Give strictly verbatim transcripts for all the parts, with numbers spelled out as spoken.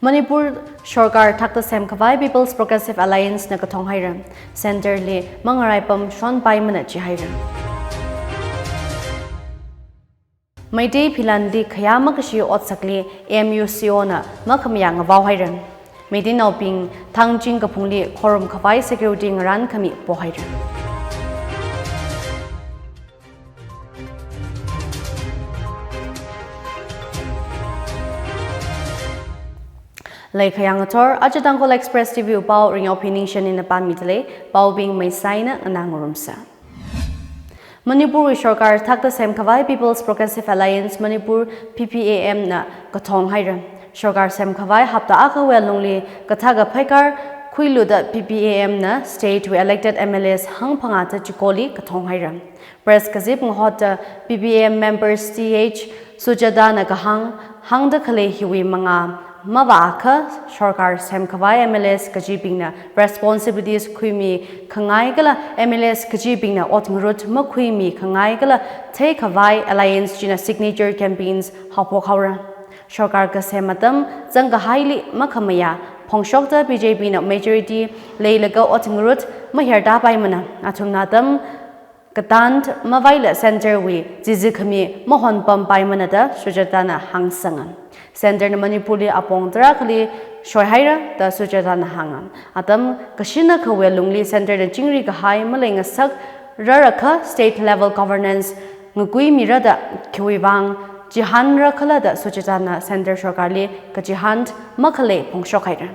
Manipur sorkar thakta semkhavai People's Progressive Alliance na kathong haira. Centre li mangarai pamshon paimana jihaira. Meitei philan li khayā makashi otsakli M U C O na makhamayā ngavao haira. Meiteinaobing Thangjing kaphungli khorum khavai security ngaran khami pohaira. Leikhayang athor, aja Tangkhul Express T V wui pao Ringyaophi Ningshen na pānmidalei, paobing meisaina nganā ngarumsa. Manipur wui sorkar thakta semkhavai People's Progressive Alliance Manipur, P P A M na kathong haira. Sorkar semkhavai hapta akhawui alungli kathaka phaikar khuiluda P P A M na state wui elected M L As hangphangā ta chikoli kathong haira. Press kazip ngahotta P P A M members Th Sujata na kahāng, hāngda khalei hiwui mangā mavākha sorkar semkhavai M L As kachibingna responsibilities khuimi khangai kala M L As kachibingna ot ngarut makhuimi khangai kala theikhavai alliance china signature campaigns haophok haora. Sorkar kasem atam zangkahaili makhamayā phongshokta B J P na majority leilaga ot ngarut maherda paimana. Athumna atam katān mavaila centre wui zizi khami mahon pam paimana da Sujata na hāngsanga. Centre na Manipur li apong tarākhali shoihaira da Sujata na hānga. Atam kashina akhawui alungli centre na chingri kahai maleingasak rarakha state level governance ngakuimira da khiwui vang chihānra khala da Sujata na centre sorkar li kachihān makhalei phongshok haira.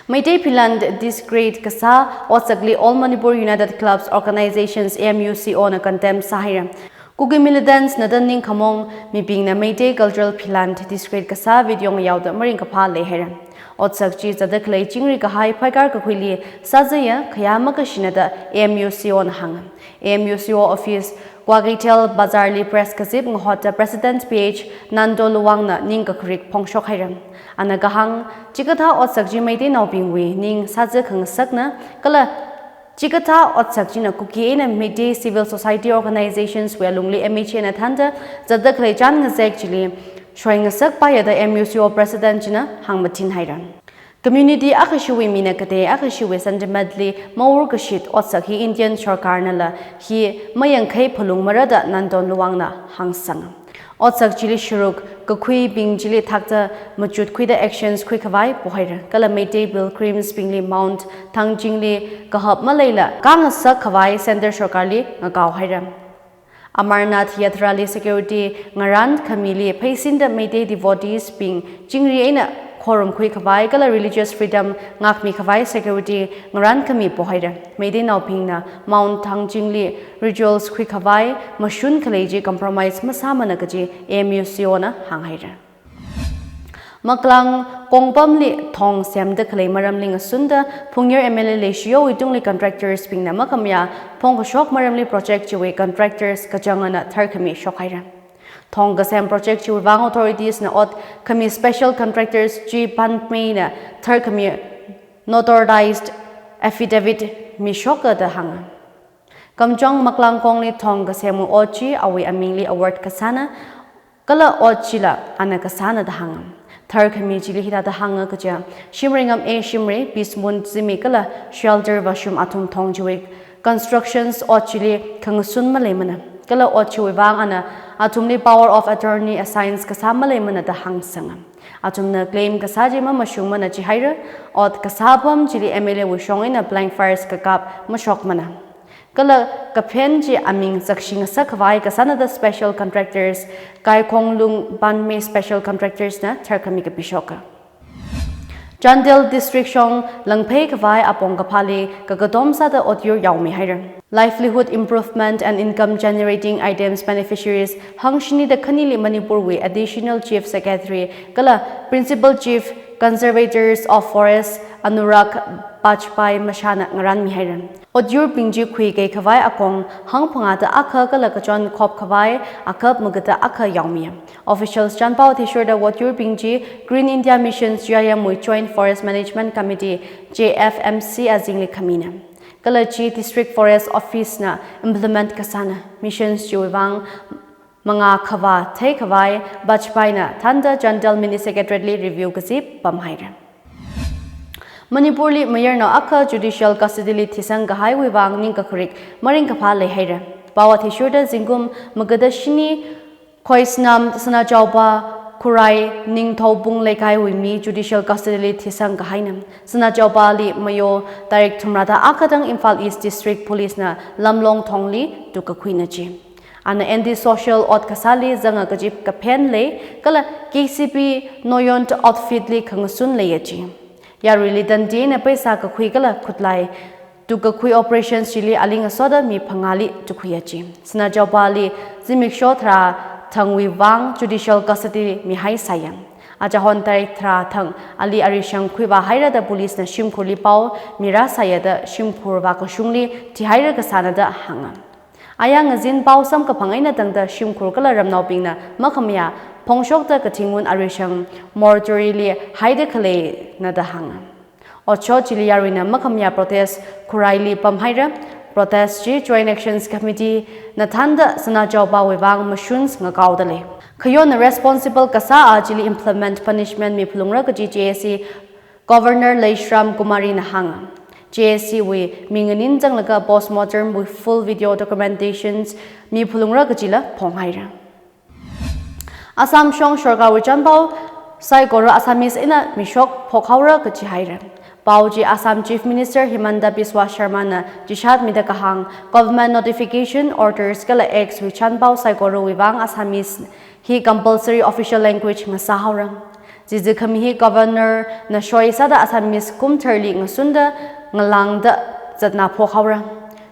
Meitei philan disgrace kasā otsakli All Manipur United Clubs Organizations, A M U C O na condemn sāhaira. Kuki militants na da ningkhamong mibingna Meitei cultural philan disgrace kasā video ngayaoda maringkaphā leihaira. Otsak chi zatda khalei chingri kahai phaikar kakhuili sāzaya khayā makashina da A M U C O na hānga. A M U C O office Kwakeithel Bazar li press kazip ngahotta President P H Nando Luwang na ningkakharik phongshok haira. Ana kahāng, chikathā otsak chi Meiteinaobingwui ning sāza khangasakna, kala chikathā otsak china Kuki eina Meitei civil society organizations wui alungli M H A na thānda zatda khalei chān ngazek chili shoingasak paiya da M U C O president china hāngmathin haira. Community akhashiwui mina katei akhashiwui sentiment li mawur kashit otsak hi Indian sorkar nala hi mayangkhei phalungmara da Nando Luwang na hāngsanga. Otsak chili sharuk kakhuibing chili thakta machut khuida actions khuikhavai pohaira. Kala Meitei pilgrims bingli Mount Thangjing li kahap maleila khangasak khavai centre sorkar li ngakao haira. Amarnath Yatra li security ngaran khamili pheisinda Meitei devotees bing chingri eina khorum khuikhavai kala religious freedom ngakmi khavai security ngaran khami pohaira. Meiteinaobingna Mount Thangjing li rituals khuikhavai mashun khalei chi compromise masāmana kaji A M U C O na hānghaira. Maklang kongpamli thong semda khalei maramli ngasunda Phungyar M L A leishiyowui tungli contractors bingna makhamayā phongkashok maramli project chiwui contractors kachangana tharkhami shokhaira. Thong kasem project chiwui vang authorities na ot khami special contractors G Panmeina tharkhami notarized affidavit mishoka da hānga. Kamchong Maklang kongli thong kasemwui ot chi awui amingli award kasāna, kala ot chila ana kasāna da hānga. Tharkhami chili hithāda hānga kaja, Shimreingam A Shimrei, Peace Moon zimik kala shelter vāshum athum thong chiwui constructions ot chili khangasun maleimana. Kala ot chiwui vang ana athumli power of attorney assigns kasā maleimana da hāngsanga. Athumna claim kasā chi mamashungmana jihaira, ot kasā apam chili M L A wui shong eina blank fires kakap mashokmana. Kala kaphen chi aming zakshi ngasak khavai kasāna da special contractors, Kaikhonglung Panmei special contractors na tharkhami kapishoka. Chandel District shong langphei khavai apong kaphāli kakatom sāda otyur yaomi haira. Livelihood Improvement and Income Generating Items Beneficiaries hangshini da khanili Manipur wui Additional Chief Secretary kala Principal Chief Conservators of Forest Anurag Bajpai mashana ngaranmi haira. Otyurbing chi khuikei khavai akong hangphangā ta akha kala kachon khop khavai akhap magata akha yaomi. Officials chanpao athishurda otyurbing chi Green India Mission G I M wui Joint Forest Management Committee, J F M C azingli khamina. Kala chi District Forest Office na implement kasāna. Missions chiwui vang mangā khavā theikhavai Vajpeeina thānda Chandel Mini Secretariat li review kazip pamhaira. Manipurli mayarnao akha judicial custody li thisang kahaiwui vang ningkakharik maringkaphā leihaira. Pao athishurda zingkum magada shini Khoisnam Sanajaoba Khurai Ningthoubung Leikaiwui mi judicial custody li thisang kahaina. Sanajaobali mayo tarik thumrada akatang Imphal East District Police na Lamlong thongli tukkakhuina chi. Ana anti-social ot kasāli zanga kazip kaphen lei, kala K C P Noyont outfit li khangasun leiya chi. Yaruili tandi eina paisa kakhui kala khutlai tukkakhui operations chili ali ngasoda mi phangāli tukkhuiya chi. Sanajaobali zimiksho tharā thangwui vang judicial custody mihaisāya. Achahon tarik tharā thang ali arishang khuivāhaira da police na shimkhurli pao mirāsāya da shimkhur vākashungli thihaira kasāna da hānga. Aya ngazin pao samkaphang eina tangda shimkhur kala ramnaobingna makhamayā phongshokta kathingwun arishang mortuary li haida khaleina da hānga. Otshot chili yaruina makhamayā protest Khuraili pamhaira. Protest chi Joint Actions Committee na thānda Sanajaobawui vang mashun ngakaoda lei. Khayonna responsible kasā a chili implement punishment miphalungra kaji J A C Governor Leishram Kumari na hānga. J A C wui minganin zanglaga postmortem wui full video documentations miphalungra kajila phonghaira. Assam shong sorkarwui chānpao saikora Assamese eina mishok phokhaora kaji haira. Pao chi Assam Chief Minister Himanta Biswa Sharma na chishat mida kahāng government notification, orders kala acts wui chānpao saikorawui vang Assamese hi compulsory official language ngasāhaora. Chizikhami hi Governor na soi sāda Assamese kum tharli ngasunda ngalāngda zatna phokhaora.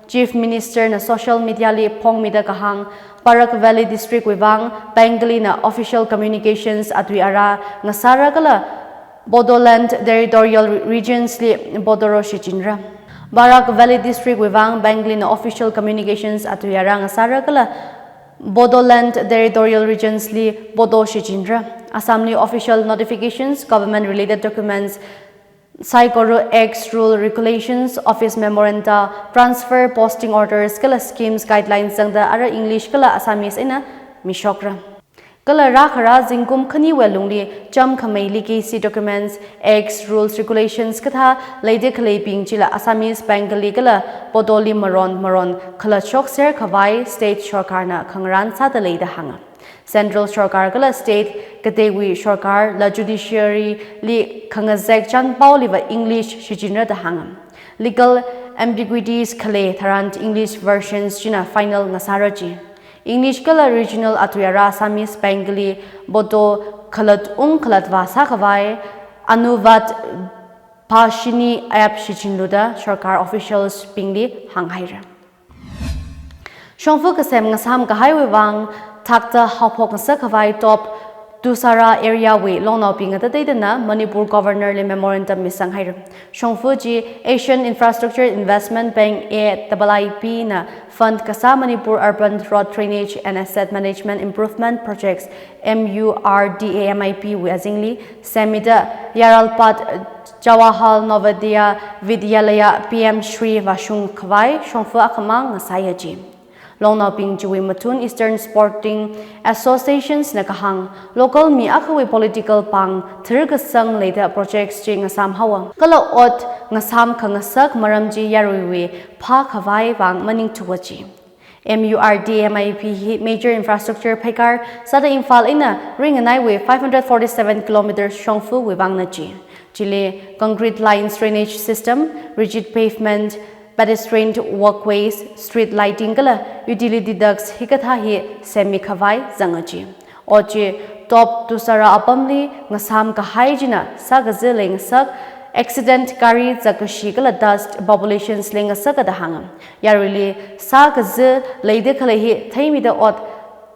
Chief Minister na social media li phongmida kahāng, Barak Valley District wui vang Bengali na official communications atui ara ngasāra kala Bodoland Territorial Re-, Regions li Bodo ro shichinra. Barak Valley District wui vang Bengali na official communications atui ara ngasāra kala Bodoland Territorial Regions li Bodo shichinra. Assam li official notifications, government related documents, saikora acts, rule, regulations, office memoranda, transfer, posting orders kala schemes guidelines zangda ara English kala Assamese eina mishokra. Kala rākhara zingkum khaniwui lungli chāmkhamei legacy documents, acts, rules, regulations kathā leida khaleibing chila Assamese, Bengali kala Bodoli maron maron khalatshok ser khavai state sorkarna khangarān sāda leida hānga. Central sorkar kala state kateiwui sorkar la judiciary li khangazek chānpaoliva English shichinra da hānga. Legal ambiguities khalei tharan English versions china final ngasāra chi. English kala regional atui ara Assamese, Bengali, Bodo khalat ung khalatvā sākhavai Anuvadbhashini app shichinluda sorkar officials bingli hānghaira. Shongfa kasem ngasam kahaiwui vang thakta haophok ngasak khavai Top Tusara area wui longnaobing ngatateitana Manipur Governor li memorandum misanghaira. Shongfa chi Asian Infrastructure Investment Bank, A I I B na fund kasā Manipur Urban Road Drainage and Asset Management Improvement Projects, M U R D A M I P wui azingli semida Yaralpat Jawahar Navodaya Vidyalaya P M Shri vāshung khavai shongfa akhamang ngasāya chi. Longnaobing chiwui mathun Eastern Sporting Associations na kahāng, local mi akhawui political pāng tharkasang leida projects chi ngasam haowa. Kala ot ngasam khangasak maram chi yaruiwui phākhavai vang maningthuwa chi. M U R D A M I P hi major infrastructure pheikar sāda Imphal eina ringanaiwui five hundred forty-seven kilometers shongfawui vangna chi. Chili concrete lines, drainage system, rigid pavement, pedestrian walkways, street lighting kala utility ducts hikathā hi semmi khavai zanga chi. Ot chi Top Tusara apamli ngasam kahai china sākaza leingasak, accident, gari zakkashi kala dust populations leingasak da hānga. Yaruili sākaza leida khalei hi theimida ot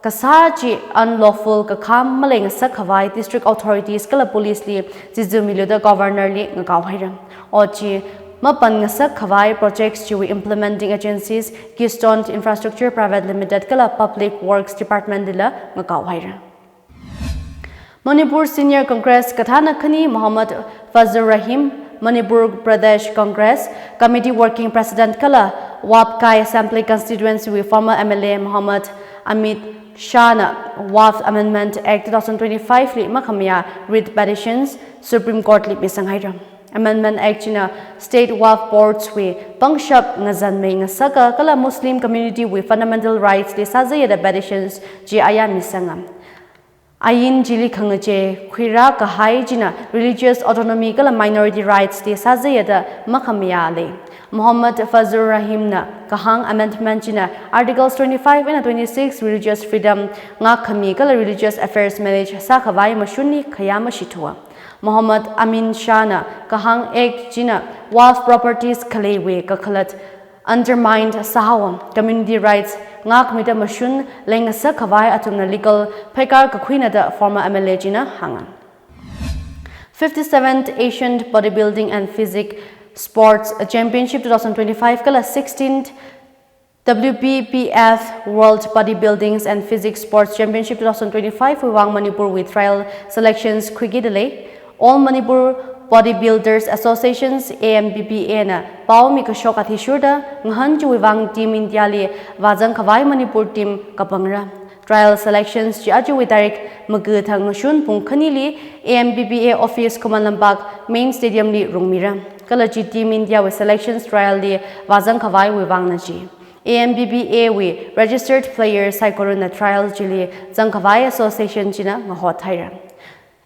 kasā chi unlawful kakham maleingasak khavai district authorities kala police li chizu miluda Governor li ngakaohaira. Ot chi mapan ngasak khavai projects chiwui implementing agencies Keystone Infrastructure Private Limited kala Public Works Department lila ngakaohaira. Manipur Senior Congress kathāna khani Mohammad Fazlur Rahim, Manipur Pradesh Congress Committee Working President kala Wapkai Assembly Constituency wui former M L A Mohammad Amit Shahna Waqf Amendment Act two thousand twenty-five li makhamayā writ petitions Supreme Court li misanghaira. Amendment Act china State Waqf Boards wui pangshap ngazanmei ngasaka kala Muslim community wui fundamental rights li sāzaiya da petitions chi ayā misanga. Ain chili khangachei khuirā kahai china religious autonomy kala minority rights li sāzaiya da makhamayā lei. Muhammad Fazlur Rahim na kahāng amendment china Articles twenty-five and twenty-six religious freedom ngākkhami kala religious affairs manage sākhavai mashunli khayā mashithuwa. Muhammad Amin Shah na kahāng Act china Waqf properties khaleiwui kakhalat undermined sāhaowa, community rights ngākmida mashun leingasak khavai athumna legal pheikar kakhuina da former M L A china hānga. Fifty-seventh Asian Bodybuilding and Physique Sports Championship two thousand twenty-five kala sixteenth W B B F World Bodybuilding and Physique Sports Championship two thousand twenty-five wui vang Manipur wui trial selections khuiki dalei. All Manipur Bodybuilders Associations, A M B B A na pao mikashok athishurda ngahān chiwui vang Team India li vāzang khavai Manipur team kapangra. Trial selections chi ajawui tarik maga thang ngashun pung khanili A M B B A office Khuman Lampak main stadium li rungmira. Kala chi Team India wui selections trial li vāzang khavaiwui vangna chi. A M B B A wui registered player saikorana trial chili zang khavai association china ngahothaira.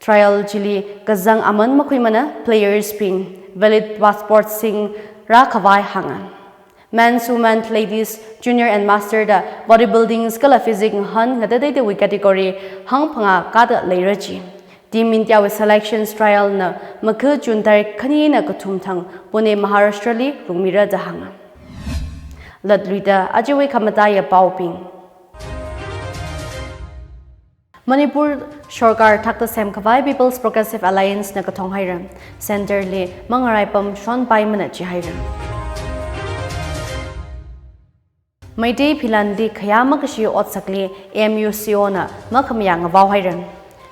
Trial chili kazang aman makhuimana players bing valid passport sing rākhavai hānga. Men's, women's, ladies, junior and master da bodybuilding kala physique ngahān ngatateitewui category hangphangā kada leira chi. Team India wui selections trial na maga June tarik khanina kathum thang Pune, Maharashtra li rungmira da hānga. Latluida ajawui khamataiya paobing. Manipur sorkar thakta semkhavai People's Progressive Alliance na kathong haira. Center li mangarai pam shonpaimana jihaira. Meitei philanli khayā makashi otsakli M U C O na makhamayā ngavao haira.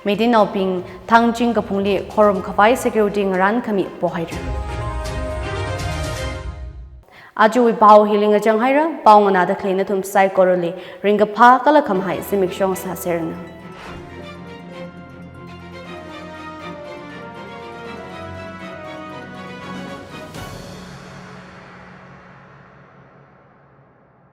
Meiteinaobing thangching kaphungli khorum khavai security ngarānkhami pohaira. Ajawui pao hili ngachang haira, pao nganāda khalei nathum saikorali ringkaphā kala khamahai zimiksho sāseranu.